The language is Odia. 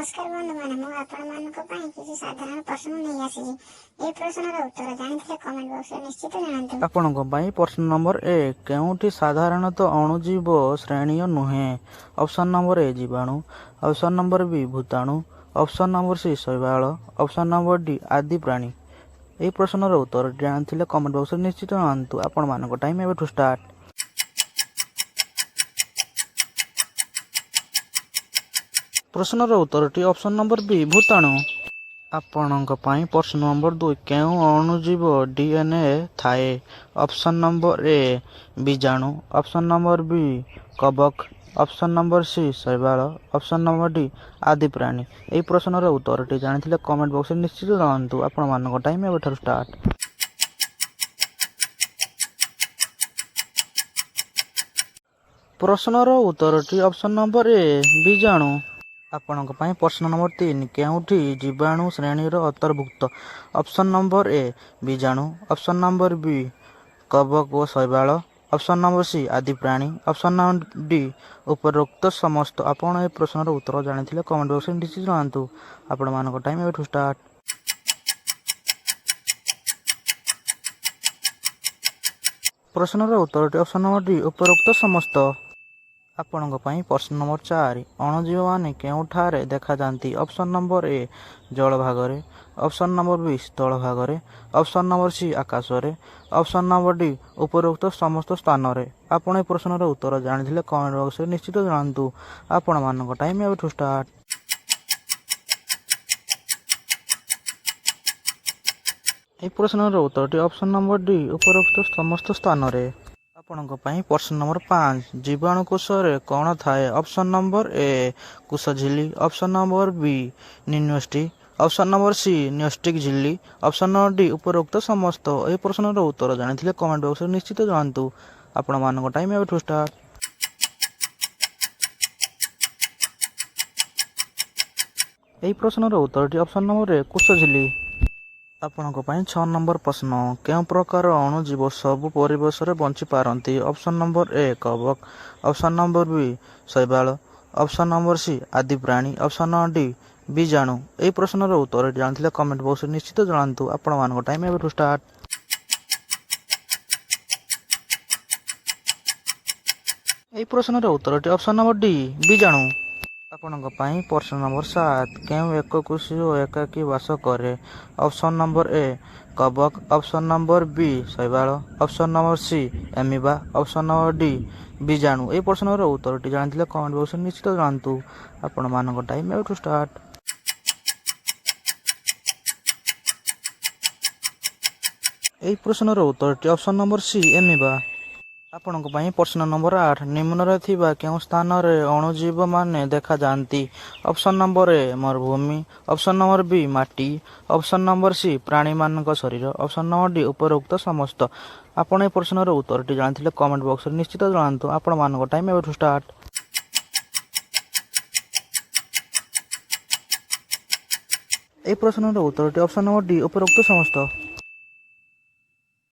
ନମସ୍କାର ବନ୍ଧୁମାନେ, ମୁଁ ଆପଣମାନଙ୍କ ପାଇଁ କିଛି ସାଧାରଣ ପ୍ରଶ୍ନ ନେଇ ଆସିଛି। ଏହି ପ୍ରଶ୍ନର ଉତ୍ତର ଜାଣିଥିଲେ କମେଣ୍ଟ ବକ୍ସରେ ନିଶ୍ଚିତ ଜଣାନ୍ତୁ। ଆପଣଙ୍କ ପାଇଁ ପ୍ରଶ୍ନ ନମ୍ବର 1, କେଉଁଟି ସାଧାରଣତଃ ଅଣୁଜୀବ ଶ୍ରେଣୀୟ ନୁହେଁ? ଅପସନ୍ ନମ୍ବର ଏ ଜୀବାଣୁ, ଅପସନ୍ ନମ୍ବର ବି ଭୂତାଣୁ, ଅପସନ୍ ନମ୍ବର ସି ଶୈବାଳ, ଅପସନ୍ ନମ୍ବର ଡି ଆଦି ପ୍ରାଣୀ। ଏହି ପ୍ରଶ୍ନର ଉତ୍ତର ଜାଣିଥିଲେ କମେଣ୍ଟ ବକ୍ସରେ ନିଶ୍ଚିତ ଜଣାନ୍ତୁ। ଆପଣମାନଙ୍କ ଟାଇମ୍ ଏବେଠୁ ଷ୍ଟାର୍ଟ। ପ୍ରଶ୍ନର ଉତ୍ତରଟି ଅପସନ୍ ନମ୍ବର ବି ଭୂତାଣୁ। ଆପଣଙ୍କ ପାଇଁ ପ୍ରଶ୍ନ ନମ୍ବର 2, କେଉଁ ଅଣୁଜୀବ ଡିଏନ୍ଏ ଥାଏ? ଅପସନ୍ ନମ୍ବର ଏ ବୀଜାଣୁ, ଅପସନ୍ ନମ୍ବର ବି କବକ, ଅପସନ୍ ନମ୍ବର ସି ଶୈବାଳ, ଅପସନ୍ ନମ୍ବର ଡି ଆଦି ପ୍ରାଣୀ। ଏହି ପ୍ରଶ୍ନର ଉତ୍ତରଟି ଜାଣିଥିଲେ କମେଣ୍ଟ ବକ୍ସରେ ନିଶ୍ଚିତ ଜଣାନ୍ତୁ। ଆପଣମାନଙ୍କ ଟାଇମ୍ ଏବେଠାରୁ ଷ୍ଟାର୍ଟ। ପ୍ରଶ୍ନର ଉତ୍ତରଟି ଅପସନ୍ ନମ୍ବର ଏ ବୀଜାଣୁ। ଆପଣଙ୍କ ପାଇଁ ପ୍ରଶ୍ନ ନମ୍ବର 3, କେଉଁଟି ଜୀବାଣୁ ଶ୍ରେଣୀର ଅନ୍ତର୍ଭୁକ୍ତ? ଅପସନ୍ ନମ୍ବର ଏ ବୀଜାଣୁ, ଅପସନ୍ ନମ୍ବର ବି କବକ ଓ ଶୈବାଳ, ଅପସନ୍ ନମ୍ବର ସି ଆଦି ପ୍ରାଣୀ, ଅପସନ୍ ନମ୍ବର ଡି ଉପରୋକ୍ତ ସମସ୍ତ। ଆପଣ ଏ ପ୍ରଶ୍ନର ଉତ୍ତର ଜାଣିଥିଲେ କମେଣ୍ଟ ବକ୍ସରେ ନିଶ୍ଚିତ ଜଣାନ୍ତୁ। ଆପଣମାନଙ୍କ ଟାଇମ୍ ଏବେଠୁ ଷ୍ଟାର୍ଟ। ପ୍ରଶ୍ନର ଉତ୍ତରଟି ଅପସନ୍ ନମ୍ବର ଡି ଉପରୋକ୍ତ ସମସ୍ତ। ଆପଣଙ୍କ ପାଇଁ ପ୍ରଶ୍ନ ନମ୍ବର 4, ଅଣୁଜୀବମାନେ କେଉଁଠାରେ ଦେଖାଯାଆନ୍ତି? ଅପସନ୍ ନମ୍ବର ଏ ଜଳଭାଗରେ, ଅପସନ୍ ନମ୍ବର ବି ସ୍ଥଳ ଭାଗରେ, ଅପସନ୍ ନମ୍ବର ସି ଆକାଶରେ, ଅପସନ୍ ନମ୍ବର ଡି ଉପରୋକ୍ତ ସମସ୍ତ ସ୍ଥାନରେ। ଆପଣ ଏ ପ୍ରଶ୍ନର ଉତ୍ତର ଜାଣିଥିଲେ କମେଣ୍ଟ ବକ୍ସରେ ନିଶ୍ଚିତ ଜଣାନ୍ତୁ। ଆପଣମାନଙ୍କ ଟାଇମ୍ ଏବେଠୁ ଷ୍ଟାର୍ଟ। ଏହି ପ୍ରଶ୍ନର ଉତ୍ତରଟି ଅପସନ୍ ନମ୍ବର ଡି ଉପରୋକ୍ତ ସମସ୍ତ ସ୍ଥାନରେ। ଆପଣଙ୍କ ପାଇଁ ପ୍ରଶ୍ନ ନମ୍ବର 5, ଜୀବାଣୁ କୋଷରେ କ'ଣ ଥାଏ? ଅପସନ୍ ନମ୍ବର ଏ କୋଷଝିଲ୍ଲି, ଅପସନ୍ ନମ୍ବର ବି ନ୍ୟୁନଷ୍ଟି, ଅପସନ୍ ନମ୍ବର ସି ନ୍ୟଷ୍ଟିକ ଝିଲ୍ଲି, ଅପସନ୍ ନମ୍ବର ଡି ଉପରୋକ୍ତ ସମସ୍ତ। ଏହି ପ୍ରଶ୍ନର ଉତ୍ତର ଜାଣିଥିଲେ କମେଣ୍ଟ ବକ୍ସରେ ନିଶ୍ଚିତ ଜଣାନ୍ତୁ। ଆପଣମାନଙ୍କ ଟାଇମ୍ ଏବେଠୁ ଷ୍ଟାର୍ଟ। ଏହି ପ୍ରଶ୍ନର ଉତ୍ତରଟି ଅପସନ୍ ନମ୍ବର ଏ କୋଷଝିଲ୍ଲି। ଆପଣଙ୍କ ପାଇଁ 6 ନମ୍ବର ପ୍ରଶ୍ନ, କେଉଁ ପ୍ରକାର ଅଣୁଜୀବ ସବୁ ପରିବେଶରେ ବଞ୍ଚିପାରନ୍ତି? ଅପସନ୍ ନମ୍ବର ଏ କବକ, ଅପସନ୍ ନମ୍ବର ବି ଶୈବାଳ, ଅପସନ୍ ନମ୍ବର ସି ଆଦି ପ୍ରାଣୀ, ଅପସନ୍ ନମ୍ବର ଡି ବୀଜାଣୁ। ଏହି ପ୍ରଶ୍ନର ଉତ୍ତରଟି ଜାଣିଥିଲେ କମେଣ୍ଟ ବକ୍ସରେ ନିଶ୍ଚିତ ଜଣାନ୍ତୁ। ଆପଣମାନଙ୍କ ଟାଇମ୍ ଏବେଠୁ ଷ୍ଟାର୍ଟ। ଏହି ପ୍ରଶ୍ନର ଉତ୍ତରଟି ଅପସନ୍ ନମ୍ବର ଡି ବୀଜାଣୁ। ଆପଣଙ୍କ ପାଇଁ ପ୍ରଶ୍ନ ନମ୍ବର 7, କେଉଁ ଏକକୋଷୀୟ ଏକାକୀ ବାସ କରେ? ଅପସନ୍ ନମ୍ବର ଏ କବକ, ଅପସନ୍ ନମ୍ବର ବି ଶୈବାଳ, option number C amoeba, option number D ବୀଜାଣୁ। ଏହି ପ୍ରଶ୍ନର ଉତ୍ତରଟି ଜାଣିଥିଲେ କମେଣ୍ଟ ବକ୍ସରେ ନିଶ୍ଚିତ ଜଣାନ୍ତୁ। ଆପଣମାନଙ୍କ ଟାଇମ୍ ଏବେଠୁ ଷ୍ଟାର୍ଟ। ଏହି ପ୍ରଶ୍ନର ଉତ୍ତରଟି ଅପସନ୍ ନମ୍ବର ସି ଏମିବା। ଆପଣଙ୍କ ପାଇଁ ପ୍ରଶ୍ନ ନମ୍ବର 8, ନିମ୍ନରେ ଥିବା କେଉଁ ସ୍ଥାନରେ ଅଣୁଜୀବମାନେ ଦେଖାଯାଆନ୍ତି? ଅପସନ୍ ନମ୍ବର ଏ ମରୁଭୂମି, ଅପସନ୍ ନମ୍ବର ବି ମାଟି, ଅପସନ୍ ନମ୍ବର ସି ପ୍ରାଣୀମାନଙ୍କ ଶରୀର, ଅପସନ୍ ନମ୍ବର ଡି ଉପରୋକ୍ତ ସମସ୍ତ। ଆପଣ ଏ ପ୍ରଶ୍ନର ଉତ୍ତରଟି ଜାଣିଥିଲେ କମେଣ୍ଟ ବକ୍ସରେ ନିଶ୍ଚିତ ଜଣାନ୍ତୁ। ଆପଣମାନଙ୍କ ଟାଇମ୍ ଏବେଠୁ ଷ୍ଟାର୍ଟ। ଏହି ପ୍ରଶ୍ନର ଉତ୍ତରଟି ଅପସନ୍ ନମ୍ବର ଡି ଉପରୋକ୍ତ ସମସ୍ତ।